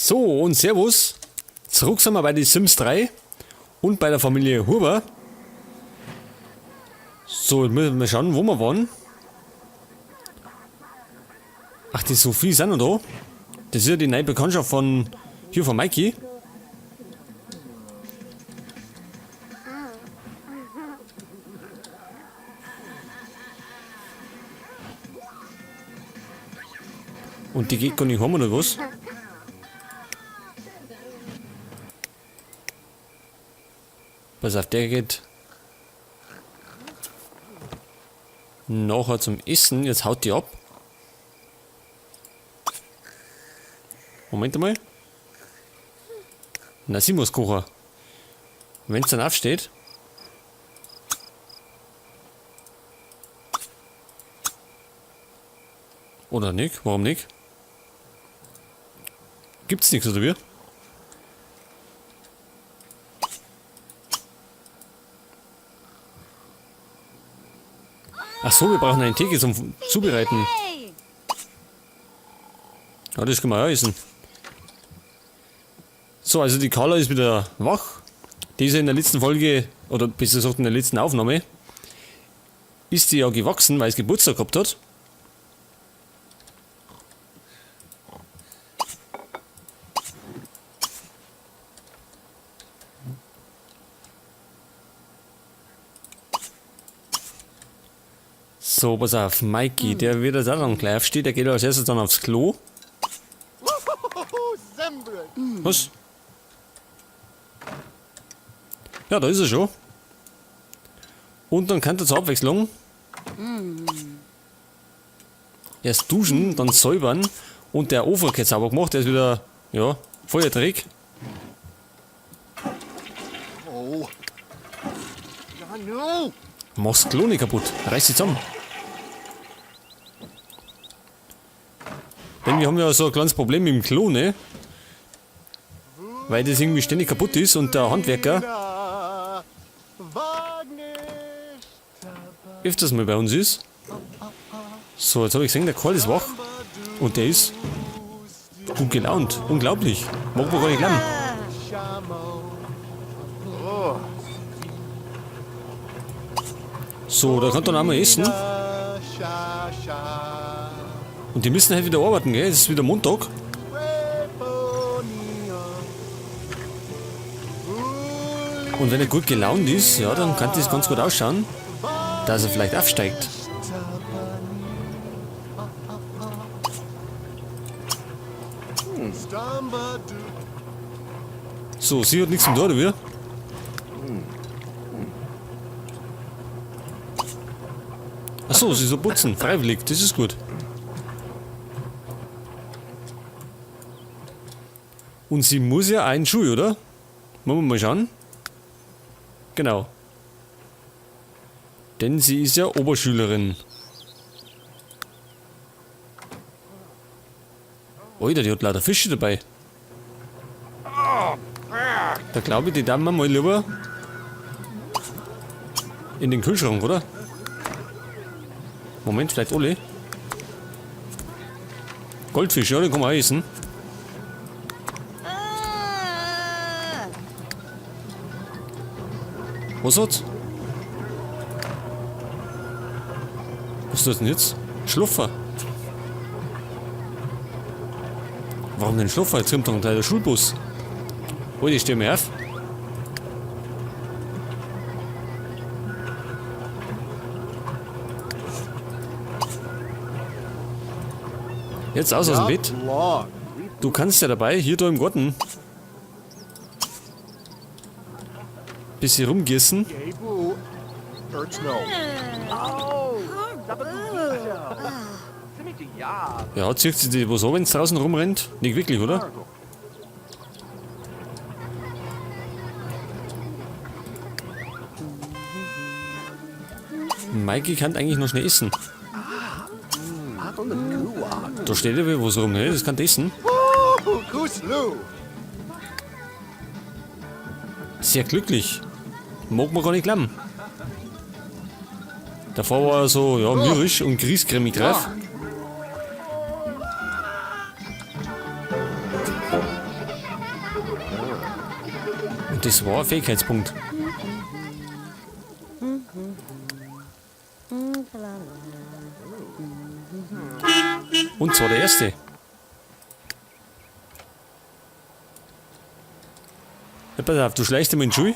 So und Servus. Zurück sind wir bei den Sims 3 und bei der Familie Huber. So, jetzt müssen wir schauen, wo wir waren. Ach, die Sophie ist auch noch da. Das ist ja die neue Bekanntschaft von hier von Mikey. Und die geht gar nicht heim oder was? Pass auf, der geht nachher zum Essen. Jetzt haut die ab. Moment einmal. Na, sie muss kochen. Wenn's dann aufsteht. Oder nicht? Warum nicht? Gibt's nichts, oder wie? Ach so, wir brauchen einen Theke zum Zubereiten. Ja, das können wir auch essen. So, also die Carla ist wieder wach. Die ist ja in der letzten Folge, oder besser gesagt in der letzten Aufnahme, ist die ja gewachsen, weil sie Geburtstag gehabt hat. So, pass auf, Mikey, der wird jetzt auch dann gleich aufstehen, der geht als erstes dann aufs Klo. Was? Ja, da ist er schon. Und dann kann er zur Abwechslung erst duschen, dann säubern und der Ofen hat sauber gemacht, der ist wieder, ja, voller Dreck. Mach's Klo nicht kaputt, reiß sie zusammen. Denn wir haben ja so ein kleines Problem mit dem Klo, ne? Weil das irgendwie ständig kaputt ist und der Handwerker öfters mal bei uns ist. So, jetzt hab ich gesehen, der Karl ist wach. Und der ist gut gelaunt. Unglaublich. Mag man gar nicht glauben. So, da kann dann auch mal essen. Und die müssen halt wieder arbeiten, gell? Es ist wieder Montag. Und wenn er gut gelaunt ist, ja, dann kann das ganz gut ausschauen, dass er vielleicht aufsteigt. So, sie hat nichts zum Tor, oder wie? Achso, sie soll putzen, freiwillig, das ist gut. Und sie muss ja auch in die Schule, oder? Wollen wir mal schauen? Genau. Denn sie ist ja Oberschülerin. Alter, die hat lauter Fische dabei. Da glaube ich, die darf man mal lieber in den Kühlschrank, oder? Moment, vielleicht alle. Goldfisch, ja, den kann man auch essen. Was hat's? Was ist das denn jetzt? Schluffer. Warum denn Schluffer? Jetzt kommt doch gleich der Schulbus. Oh, die stehen mir auf. Jetzt aus dem Bett. Du kannst ja dabei, hier da im Garten, bisschen rumgießen. Ja, zieht sich die was an, wenn's draußen rumrennt? Nicht wirklich, oder? Mikey kann eigentlich noch schnell essen. Da steht ja was rum, ne? Das kann essen. Sehr glücklich. Mag man gar nicht glauben. Davor war er so, ja, mürrisch und griesgrämig drauf. Und das war ein Fähigkeitspunkt. Und zwar der erste. Ja, pass auf, du schleichst immer in die Schule.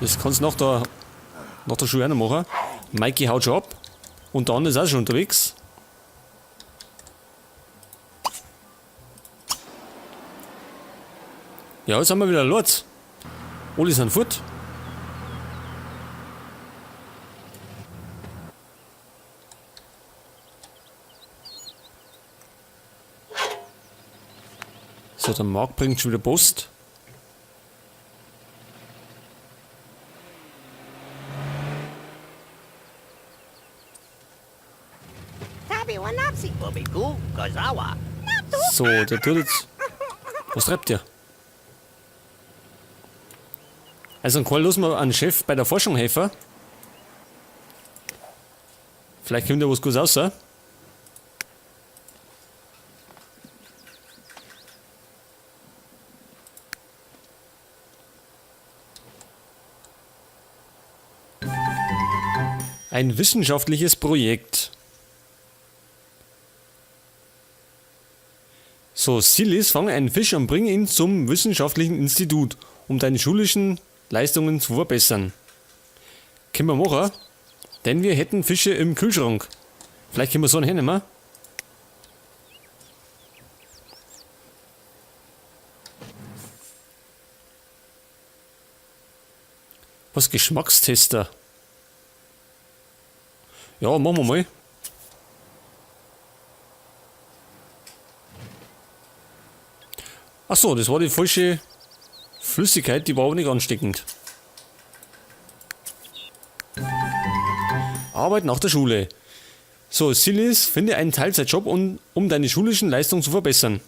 Das kannst du nach der Schule auch noch machen. Mikey haut schon ab. Und der andere ist auch schon unterwegs. Ja, jetzt haben wir wieder Lords. Alle sind fort. So, der Marc bringt schon wieder Post. So, der tut jetzt... Was treibt der? Also, Karl, lass mal einen Chef bei der Forschung helfen. Vielleicht kommt ja was Gutes raus, oder? Ein wissenschaftliches Projekt. So, Silis, fang einen Fisch und bring ihn zum wissenschaftlichen Institut, um deine schulischen Leistungen zu verbessern. Können wir machen, denn wir hätten Fische im Kühlschrank. Vielleicht können wir so einen hernehmen. Was, Geschmackstester? Ja, machen wir mal. Achso, das war die falsche Flüssigkeit, die war aber nicht ansteckend. Arbeit nach der Schule. So, Silis, finde einen Teilzeitjob, um deine schulischen Leistungen zu verbessern.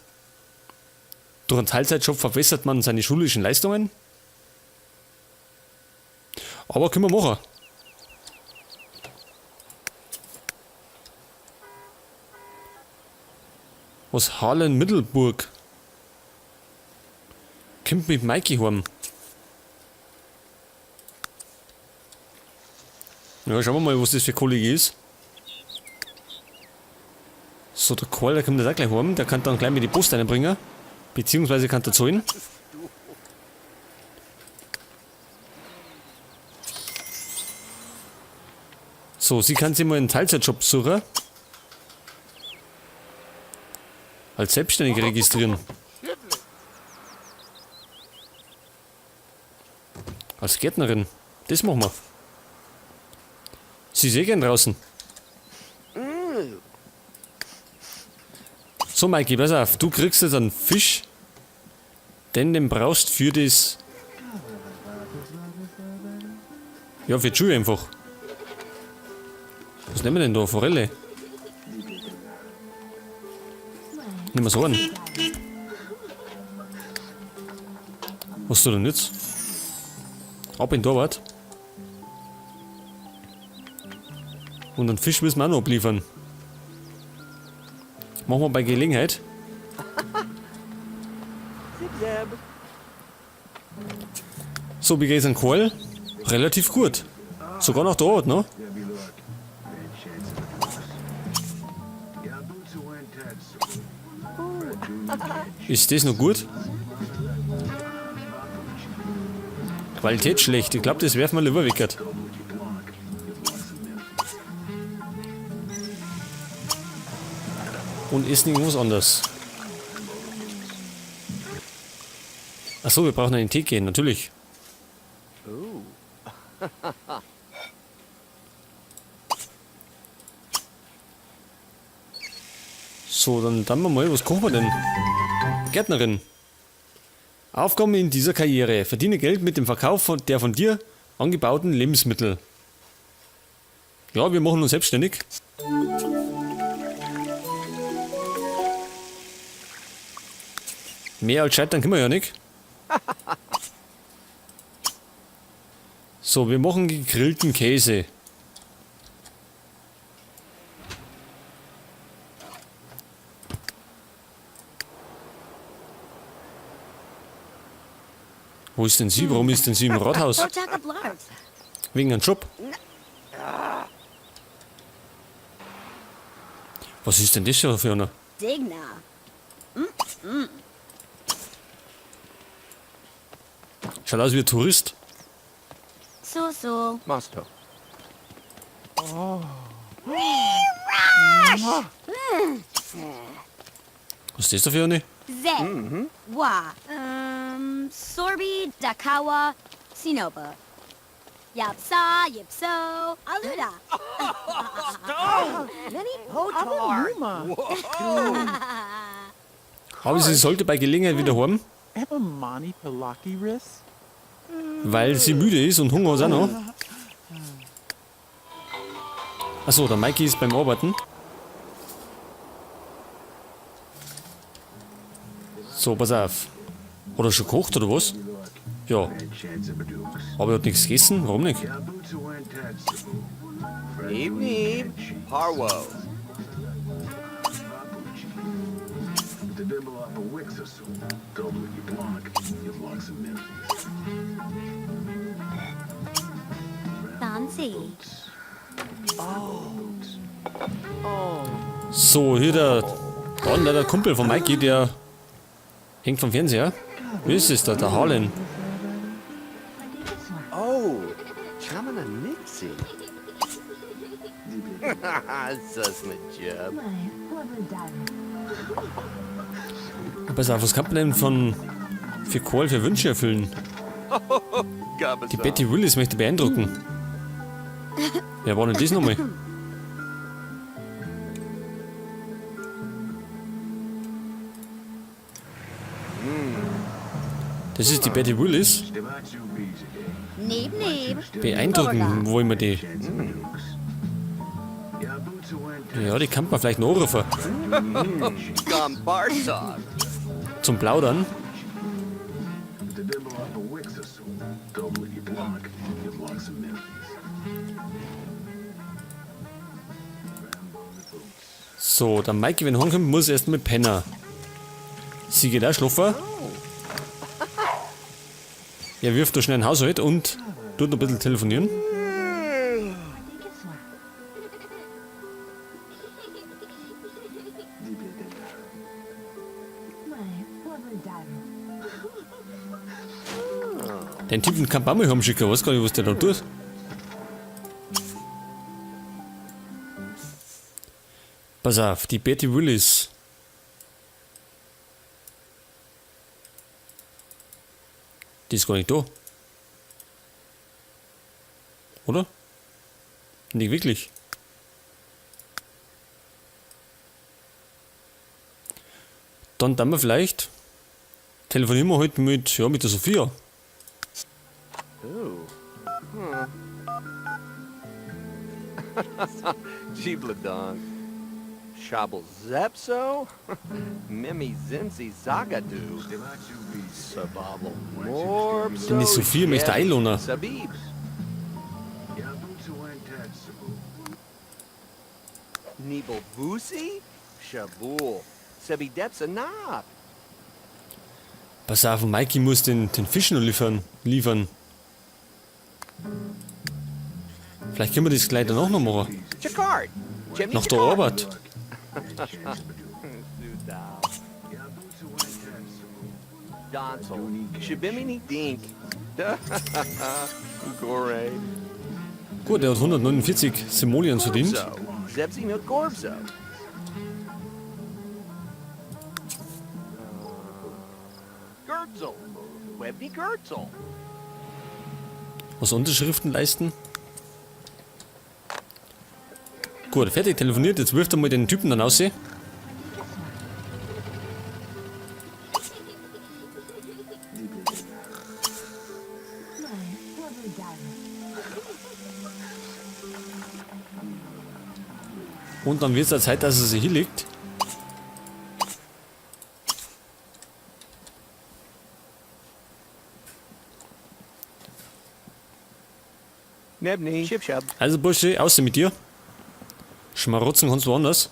Durch einen Teilzeitjob verbessert man seine schulischen Leistungen? Aber können wir machen. Was Harlan Mittelburg? Kommt mit Mikey heim. Ja, schauen wir mal, was das für Kollege ist. So, der Karl, der kommt jetzt auch gleich heim. Der kann dann gleich mit die Post reinbringen. Beziehungsweise kann der zahlen. So, sie kann sich mal einen Teilzeitjob suchen. Als Selbstständige registrieren. Als Gärtnerin. Das machen wir. Sie ist eh gern draußen. So, Mikey, pass auf. Du kriegst jetzt einen Fisch. Denn den brauchst du für das... Ja, für die Schule einfach. Was nehmen wir denn da? Forelle? Nehmen wir so einen. Was ist denn jetzt? Ab in den Torwart. Und einen Fisch müssen wir auch noch abliefern. Machen wir bei Gelegenheit. So, wie geht's an Karl? Relativ gut. Sogar nach der Arbeit, ne? Ist das noch gut? Qualität schlecht. Ich glaub, das werfen wir lieber weg. Und ist irgendwas anderes. Achso, wir brauchen einen Tee gehen, natürlich. So, dann wir mal, was kochen wir denn? Gärtnerin. Aufgaben in dieser Karriere. Verdiene Geld mit dem Verkauf der von dir angebauten Lebensmittel. Ja, wir machen uns selbstständig. Mehr als scheitern können wir ja nicht. So, wir machen gegrillten Käse. Wo ist denn sie? Warum ist denn sie im Rathaus? Wegen einem Job. Was ist denn das für einer? Schaut aus wie ein Tourist. So, so. Masto. Oh. Was ist das da für eine? Ze. Wa. Sorbi, Dakawa, Sinoba. Yapsa, Yipso, Aluda. Aber sie sollte bei Gelegenheit wieder heim, weil sie müde ist und Hunger hat auch noch. Achso, der Mikey ist beim Arbeiten. So, pass auf. Hat er schon gekocht oder was? Ja. Aber er hat nichts gegessen, warum nicht? Neeb neeb. Harwo. Danzi. So, hier der Don, der Kumpel von Mikey, der hängt vom Fernseher. Wie ist es da? Der Harlan. Oh, Chamana Nixie. Susmajub. Pass auf, was kann man denn für Cole für Wünsche erfüllen? Die Betty Willis möchte beeindrucken. Wer war denn das nochmal? Das ist die Betty Willis. Neeb, neeb. Beeindrucken wollen wir die. Ja, die kann man vielleicht noch anrufen. Zum Plaudern. So, der Mikey, wenn er heimkommt, muss erst mal pennen. Sie geht auch schlafen. Er wirft da schnell einen Haushalt und tut noch ein bisschen telefonieren. Den Typen kann man auch mal heimschicken, weiß gar nicht, was der da tut. Pass auf, die Betty Willis. Die ist gar nicht da. Oder? Nicht wirklich. Dann wir vielleicht. Telefonieren wir heute mit der Sophia. Oh. Gibladon. Shabble Zepso? Mimi Zinzi Zagadu. Sababel Morpso. Denn die Sophia möchte einladen. Sabib. Nibel Vusi? Shabul. Sebidepsa Nab. Pass auf, Mikey muss den Fisch noch liefern. Vielleicht können wir das gleich danach noch machen. Chicard. Nach der Arbeit. Gut, er hat 149 Simoleons verdient. Was Unterschriften leisten? Gut, fertig telefoniert. Jetzt wirft er mal den Typen dann raus. Und dann wird's ja Zeit, dass er sich hinlegt. Also Bursche, außer mit dir. Schmarotzen kannst du woanders.